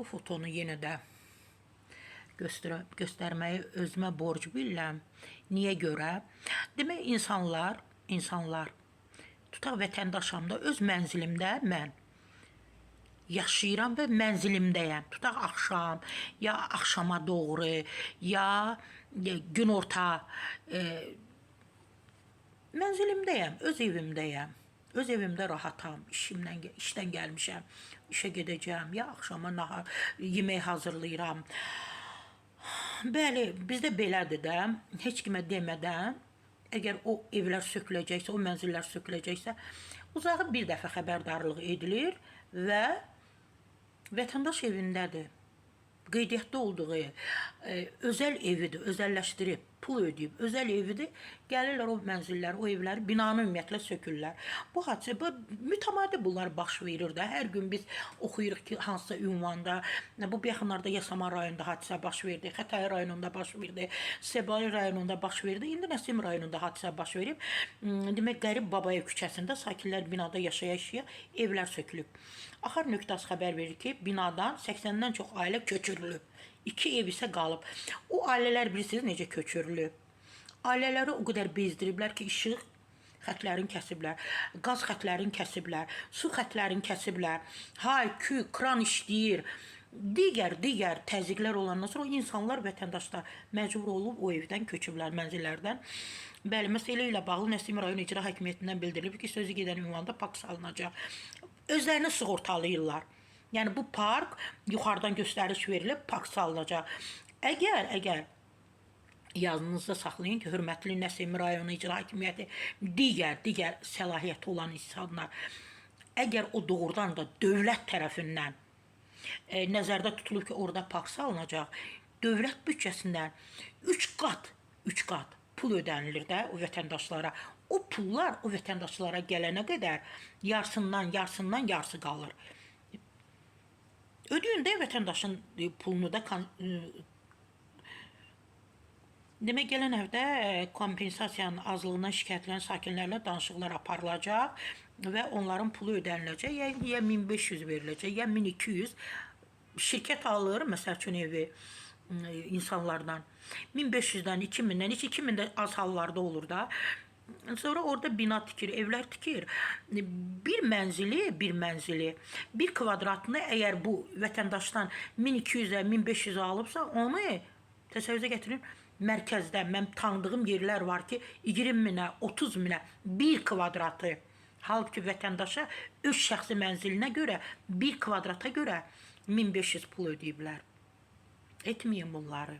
Bu fotonu yenə də göstərməyi özümə borc bilirəm. Niyə görə? Demək insanlar tutaq vətəndaşam da öz mənzilimdə mən yaşayıram və mənzilimdəyəm. Tutaq axşam, ya axşama doğru, ya günorta mənzilimdəyəm, öz evimdəyəm. Öz evimdə rahatam, işimdən işdən gəlmişəm, işə gedəcəm, ya axşama nahar, yemək hazırlayıram. Bəli, bizdə belədir də. Heç kimə demədən, əgər o evlər söküləcəksə, o mənzillər söküləcəksə, uzağı bir dəfə xəbərdarlıq edilir və vətəndaş evindədir. Qeydiyyatda olduğu özəl evidir, özəlləşdirib, pul ödəyib, özəl evidir. Gəlirlər o mənzilləri, o evləri, binanı ümumiyyətlə sökürlər. Bu hadisə, bu mütəmadi bunlar baş verir də. Hər gün biz oxuyuruq ki, hansısa ünvanda, bu yaxınlarda Yasamal rayonunda hadisə baş verdi, Xətai rayonunda baş verdi, Səbail rayonunda baş verdi. İndi Nəsimi rayonunda hadisə baş verib. Demək Qərib Babayev küçəsində sakinlər binada yaşaya-yaşaya evlər sökülüb. Axar nöqtəsi xəbər verir ki, binadan 80-dən çox ailə köçürülüb. 2 ev isə qalıb. O ailələr bilirsiniz necə köçürülüb? Ailələri o qədər bezdiriblər ki, işıq xətlərini kəsiblər, qaz xətlərini kəsiblər, su xətlərini kəsiblər. Hay, kü, kran işləyir. Digər təzyiqlər olandan sonra o insanlar, vətəndaşlar məcbur olub o evdən köçüblər, mənzillərdən. Bəli, məsələ ilə bağlı Nəsimi rayon İcra Hakimiyyətindən bildirilib ki, sözü gedən ünvanda park salınacaq. Özlərini sığortalayırlar. Yəni bu park yuxarıdan göstəriş verilib, park salınacaq. Əgər yadınızda saxlayın ki, hörmətli Nəsimi rayonu İcra Hakimiyyəti, digər səlahiyyəti olan insanlar, əgər o doğrudan da dövlət tərəfindən nəzərdə tutulub ki, orada park salınacaq, dövlət büdcəsindən 3 qat pul ödənilir də o vətəndaşlara. O pullar o vətəndaşlara gələnə qədər yarısından yarısı qalır. Ödəyin də vətəndaşın pulunu da demək gələn həftə kompensasiyanın azlığından şikayətlənən sakinlərlə danışıqlar aparılacaq və onların pulu ödəniləcək. Yəni ya 1500 veriləcək, ya 1200. Şirkət alır, məsəl üçün evi insanlardan 1500-dən, 2000-dən, heç 2000 də az hallarda olur da. Sonra orada bina tikir, evlər tikir. Bir mənzili, bir kvadratını əgər bu vətəndaşdan 1200-ə, 1500-ə alıbsa, onu təsəvvürünüzə gətirin, mərkəzdə mən tanıdığım yerlər var ki, 20 minə, 30 minə bir kvadratı. Halbuki vətəndaşa öz şəxsi mənzilinə görə bir kvadrata görə 1500 pul ödəyiblər. Etməyin bunları.